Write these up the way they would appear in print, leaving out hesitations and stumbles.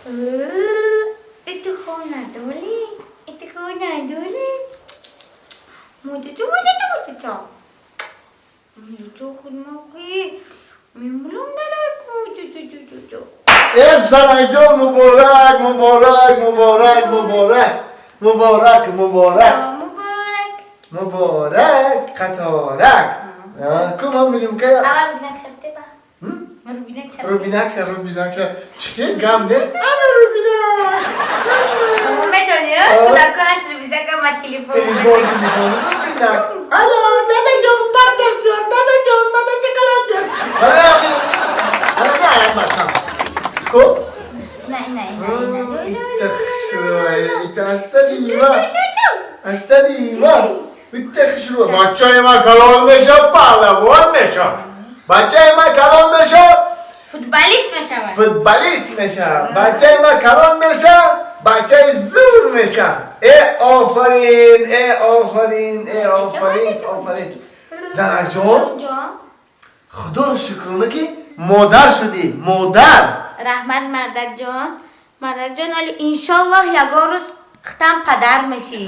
Это хонадоли, это хонадоли. Мудачу, мудачу, мудачу. Мудачу, худмаки. Мемлум далаку, чу чу чу чу чу. Занакҷон, муборак, муборак, муборак, муборак, муборак, муборак, муборак, муборак, қаторак. Ку ман бинем ка. Ава рубинак шабтеба. Рубинак шаб. Рубинакша, рубинакша. Чӣ гам нест? Ана рубинак. Медони, кудако ҳаст рубизака ма телефон. Телефон, телефон, рубинак. Алло, дадаҷон, памперс биёр, дадаҷон, мада шоколад биёр. Ана, ана, ана, бачам. Хуб? Не, не, не, не. Ита хушрӯя, ита асалима. Асалима. Ита хушрӯя. Бачаи ман калон меша, паҳлавон меша. Бачаи ман калон меша, футболист мешавад. Футболист меша. Бачаи ман калон меша, бачаи зур меша. Э, офарин, э, офарин, э, офарин, офарин. Занакҷон, худоро шукрона ки модар шудӣ, модар. Раҳмат, мардакҷон. Мардакҷон, оли иншоллоҳ ягон рӯз хитам падар мешӣ.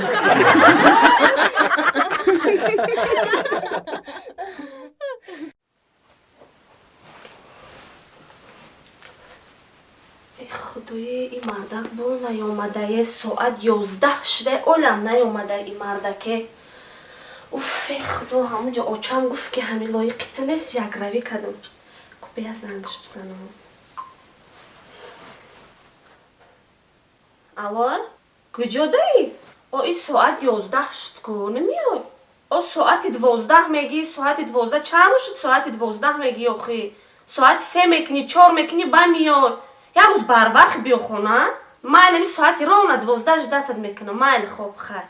Худои, и мардак бо наёмадае, соат 11 шуда, олам наёмада и мардаке. Уф, э худо, ҳамунҷо очам гуфт ки ҳами лоиқи ту нест, якравӣ кардам. Ку бия зангш бизанам. Алло, куҷодаӣ? О, и соат 11 шуд ку, намеёй? О, соати 12 мегӣ, соати 12 чанд шуд, соати 12 мегӣ охи? Соати 3 мекунӣ, 4 мекунӣ, ба меёй. Як рӯз барвақт биё хона, майли ами соати ровно 12 ждатат мекунам, майли хоб хай.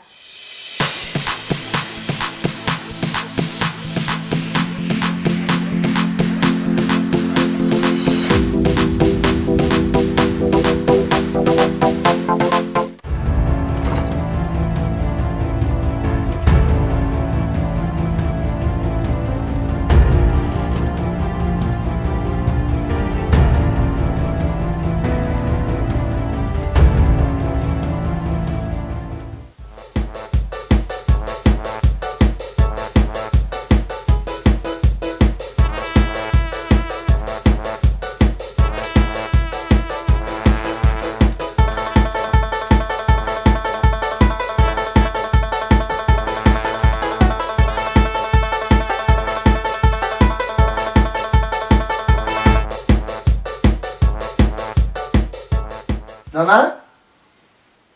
Зана?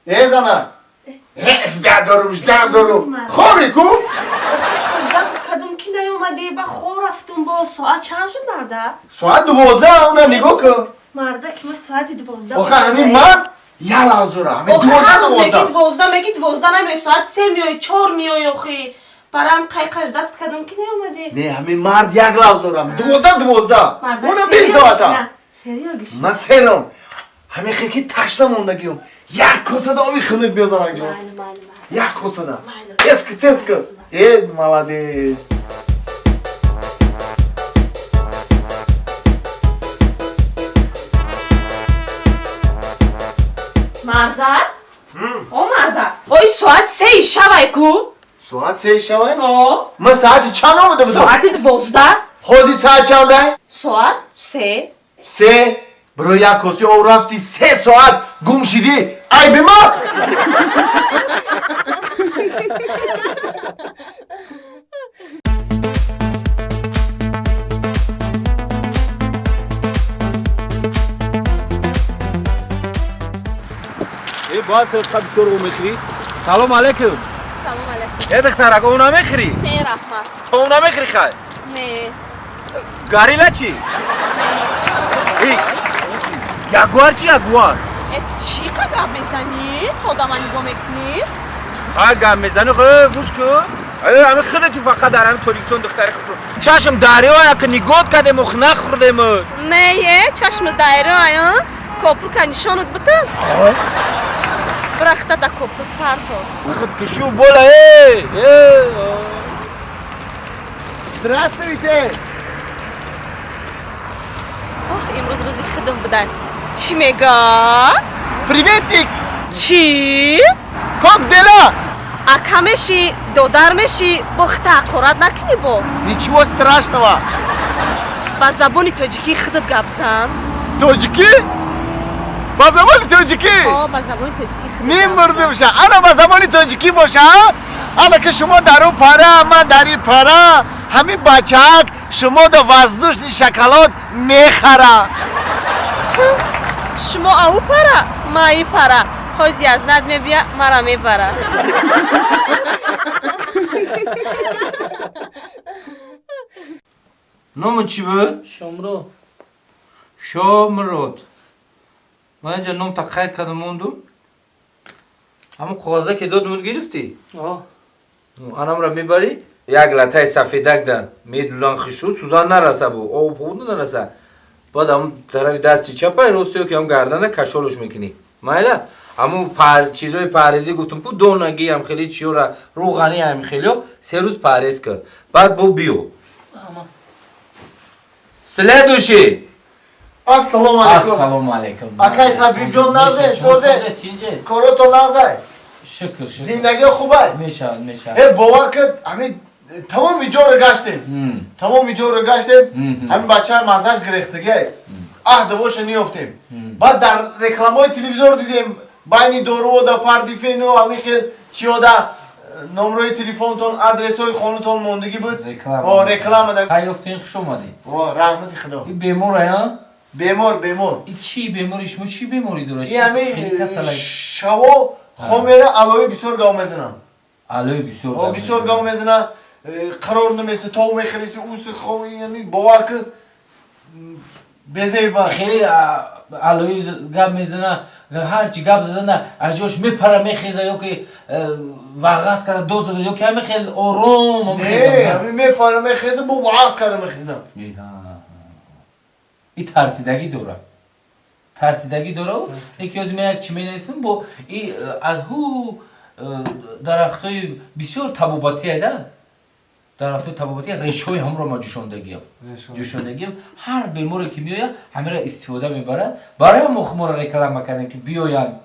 Э, зана? Жда дорум, жда дорум. Хори ку? Кадом ки наёмадӣ, ба хор рафтум бо соат чанд шуд, марда? Соат 12, уна нигоҳ кун. Марда, ки ма соати 12. Охе, ҳамин мард ялан зура. Ҳамин 12, меги 12. 12 меги, 12 намеёй, соат 3 меёй, 4 меёй охи. Барам қайқа ждатат кадом ки наёмадӣ. Не, ҳамин мард як лавз дорам. 12, 12. Марда, Уна бин соата. Сериё гишна. Ман серам. Ҳамин хе ки ташна мондагиём. Як косада оби хунук биё, занакҷон. Майли, майли, майли. Як косада. Майли. Теска, теска. Э, молодец. Марда? О, марда. Ой, соат 3 шавай ку? Соат 3 шавай? О. Ман соати чанд омада будам? Соати 12. Ҳозир соат чандай? Соат 3. 3? Биро як коси об рафти, 3 соат гум шидӣ. Айби ма? Э, боз рифқа бисёр об мехӯрӣ? Салом алейкум. Салом алейкум. Э, духтарак, об намехӯрӣ? Не, раҳмат. Ту об намехӯрӣ, хай? Не. Горилла чӣ? Э, ягуар чӣ, ягуар? Э, ту чӣ қа гап мезанӣ? То да ман нигоҳ мекунӣ? Хай гап мезанӣ, хай гӯш кун. Э, ҳамин худати фақат дар ҳамин Тоҷикистон духтари хушрӯ. Чашм дарё як нигоҳ кардем, ох нахӯрдем. Не, е, чашм дарё, а? Копрука нишонат бутам? Брахта да копрук парто. Худ кишу бола, э, э. Здравствуйте. Ох, имрӯз рӯзи худам будан. Чӣ мега? Приветик! Чӣ? Как дела? Ака мешӣ, додар мешӣ, бо хита ҳақорат накунӣ бо. Ничего страшного. Ба забони тоҷикӣ худат гап зан. Тоҷикӣ? Ба забони тоҷикӣ? О, ба забони тоҷикӣ худат. Мемурдимша. Ана ба забони тоҷикӣ боша, ана ки шумо дар ӯ пара, ман дар и пара, ҳамин бачаак шумо да воздушный шоколад мехара. Шумо ау пара, ма и пара. Ҳози аз над мебия, мара мебара. Номи чӣ буд? Шомрод. Шомрод. Ман инҷа номта қайд кардам, мондум. Ҳамон коғаза ки додмуд, гирифтӣ? Анамра мебарӣ, як латаи сафедак да медузан, хишу сузан нараса, бу об худ нараса. Баъд ҳамун тарафи дасти чапай, рости ки ҳам гардана кашолуш мекунӣ. Майла? Ҳамун чизои парҳезӣ гуфтум ку, донагӣ ҳам хеле чиёра, рӯғанӣ ҳам хелиё, 3 рӯз парҳез кар. Баъд бо биё. Следующий. Ассалому алайкум. Ассалому алайкум. Акай Табибҷон, нағзе, созе? Корото нағзай? Шукр, шукр. Зиндагиё хубай? Мешавад, мешавад. Э, бовар кад, ҳамин тамоми ҷоро гаштем. Тамоми ҷоро гаштем. Ҳамин бачаи маззаш гирехтагиай. Аҳ, давоша ниёфтем. Баъд дар рекламаҳои телевизор дидем, байни доруода пардифену ҳамин хел чиёда номрои телефонтон, адресҳои хонатон мондагӣ буд. Реклама. Реклама да. Хай ёфтин, хуш омадед. Раҳмати Худо. И бемор ая? Бемор, бемор. И чӣ бемори шумо, чӣ беморӣ дорад? И ҳамин шаво хоб мера, алои бисёр гав мезанам. Алои бисёр гав. Бисёр гав мезана, қарор наместа, тов мехӯриси, уси хоб, яъне бовар ки безеба. Хеле алои гап мезана, ҳарчи гап задана аз ҷош мепара, мехеза ё ки вағаз карда дод зада, ё ки ҳами хел ором? Не, мепара, мехеза, бо вағаз карда мехеза. И тарсидагӣ дорад, тарсидагӣ дорад. Яке ҳозир ман як чӣ менависам, бо и аз ҳу дарахтҳои бисёр табобатӣ айда, дарахтҳои табобатӣ, решҳои ҳамро ма ҷӯшондагиам, ҷӯшондагиам. Ҳар беморе ки меояд, ҳамира истифода мебарад. Барои мо хуморо реклама кардем, ки биёянд,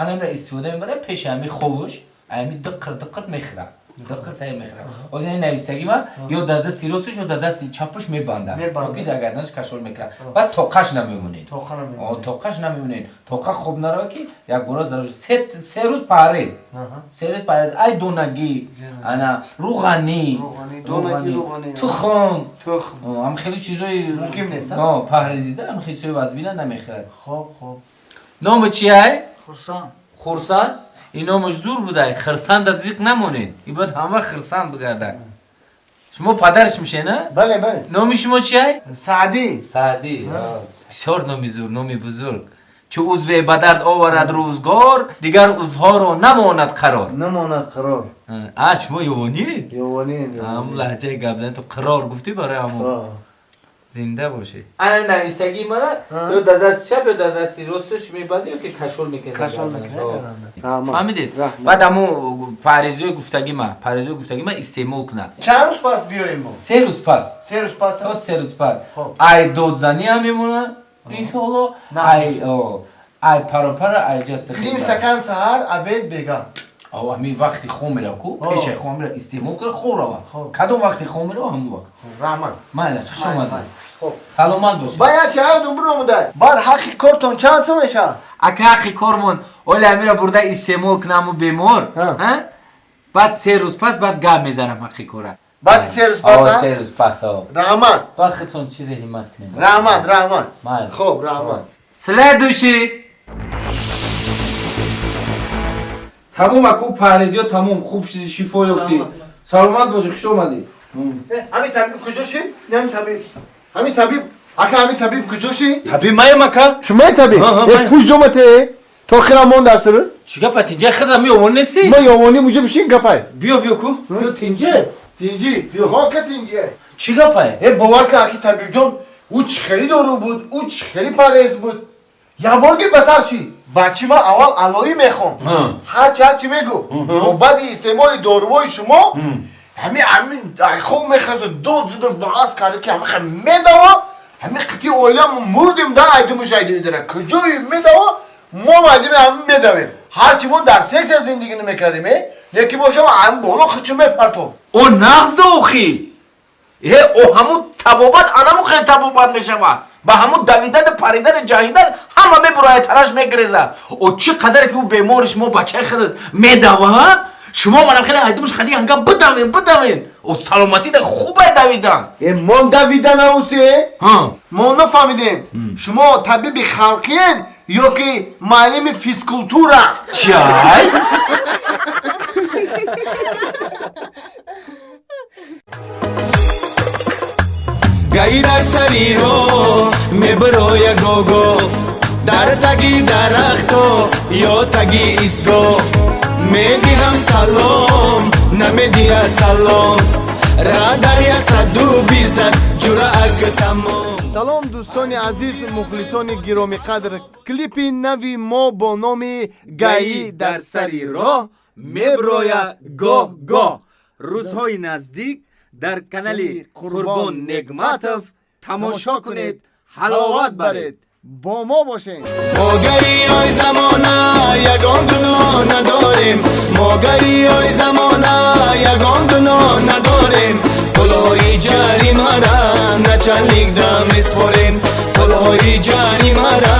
анамира истифода мебарад. Пеши ҳами ховуш ҳами диққир диққир мехӯрад, диққир тая мехӯрад. Ҳозир ин навистагӣ ма ё дар дасти росташ, ё дар дасти чапаш мебандад, ки дар гарданаш кашол мекунад. Баъд тоқаш намемонед, тоқаш намемонед, тоқа хоб нарава, ки якбора зарар. 3 рӯз парҳез, 3 рӯз парҳез. Ай донагӣ, ана рӯғанӣ, тухм, ҳам хеле чизои парҳезида, ҳам хеле чизои вазбина намехӯрад. Номи чи ай? Хурсанд. Хурсанд. Ин номаш зур будай. Хирсанда зиқ намонед, ин бояд ҳама хирсанд бигардад. Шумо падараш мешед, на? Бале, бале. Номи шумо чи ай? Саъдӣ. Саъдӣ. Бисёр номи зур, номи бузург. Чу узве ба дард оварад рӯзгор, дигар узвҳоро намонад қарор. Намонад қарор. А шумо ёвонӣ? Ёвонӣ. Ҳам лаҳҷаи гап зани ту қарор гуфтӣ, барои ҳамон. Зинда бошед. Ана нависагии мана ё дар дасти чап, ё дар дасти росташ мебандӣ, ё ки кашол мекунед. Кашол мекунед. Фаҳмидед? Баъд ҳамун парҳезиҳои гуфтагӣ ма, парҳезиҳои гуфтагӣ ма истеъмол кунад. Чанд рӯз пас биёем мо? 3 рӯз пас. 3 рӯз пас. То 3 рӯз пас. Ай додзанӣ ҳам мемонад, иншоалло, ай паропара, ай ҷаста. Ним стакан саҳар, обед, бега. Ҳамин вақти хом мера ку, пешаи хом мера истеъмол кара, хоб рава. Кадом вақти хом мерава, ҳамун вақт. Раҳмат. Майла, хуш омадед. Саломат бошед. Баъд як чаҳар дум биромудай. Баъд ҳаққи кортон чанд сом мешавад? Ака, ҳаққи кормон оли ҳамира бурда истеъмол кунаму бемор, баъд 3 рӯз пас баъд гап мезанам ҳаққи кора. Баъди 3 рӯз пас? 3 рӯз пас. Раҳмат. Баъд худтон чизе ҳиммат кунед. Раҳмат, раҳмат. Хоб, раҳмат. Следующий. Тамом, аку парҳезиё тамом, хуб шифо ёфтӣ. Саломат бошӣ, хуш омадӣ. Ҳамин табиб куҷо шид? Ҳамин табиб, ҳамин табиб, ака, ҳамин табиб куҷо шид? Табиб маем, ака. Шумои табиб? Э, пуш ҷомате то хира мон дар сир. Чӣ гапа, тинҷа хира меёвон нестӣ? Ма ёвонӣ муҷа бишин гапай. Биё, биё ку, биё тинҷа. Тинҷи хока тинҷи. Чӣ гапай? Э, бовар ка, аки табибҷон, ӯ чӣ хеле дору буд, ӯ чӣ хеле парҳез буд. Якбор ки батар шид. Бачи ман аввал алоӣ мехонд, ҳарчи ҳарчи мегуфт, бо баъди истеъмоли доруҳои шумо ҳамин ҳамин хоб мехеза, дод зуда, ваъз карда, ки ҳамин медава. Ҳамин қити оила мурдим да айдимуш айдимидара. Куҷои медава, мо майдими ҳам медавем. Ҳарчи мо дар сексия зиндагӣ намекардем, э? Яки бошам ҳам боло хичу мепартов. О нағз охи. Э, о ҳамун табобат анаму хеле табобат мешавад. Ба ҳамун давидан, паридан, ҷаҳидан ҳама мебурояд, тараш мегирезад. О чӣ қадаре ки ӯ бемори шумо бачаи хеле медава, шумо манам хеле айдимуш хади ҳанга бидавен, бидавен. О саломатӣ да хубай давидан. Э, мо давидан аусе? Ҳа. Мо нафаҳмидем. Шумо табиби халқиен ё ки муаллими физкултура? Чай? Гаи дар сари роҳ мебироя гого, дар таги дарахто ё таги истгоҳ. Медиҳам салом, намедиҳа салом, ра дар яксаду бизад ҷуръак тамом. Салом, дӯстони азиз, мухлисони гиромиқадр. Клипи нави мо бо номи Гаи дар сари роҳ меброя гоҳ гоҳ. Рӯзҳои наздик дар канали Қурбон Негматов тамошо кунед, ҳаловат баред. Бо мо бошед. Мо гаиёи замона ягон гуноҳ надорем, мо гаиёи замона ягон гуноҳ надорем. Пулҳои ҷаримара началникда меспорем, пулҳои ҷаримара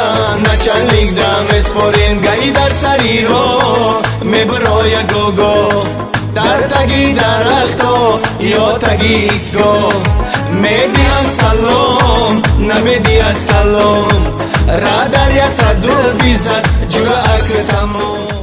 началникда меспорем. Гаи дар сари роҳ мебироя гого, дар таги дарахто ё таги истгоҳ. Медиҳам салом, намедиҳад салом, ра дар яксаду бизад ҷуръак тамом.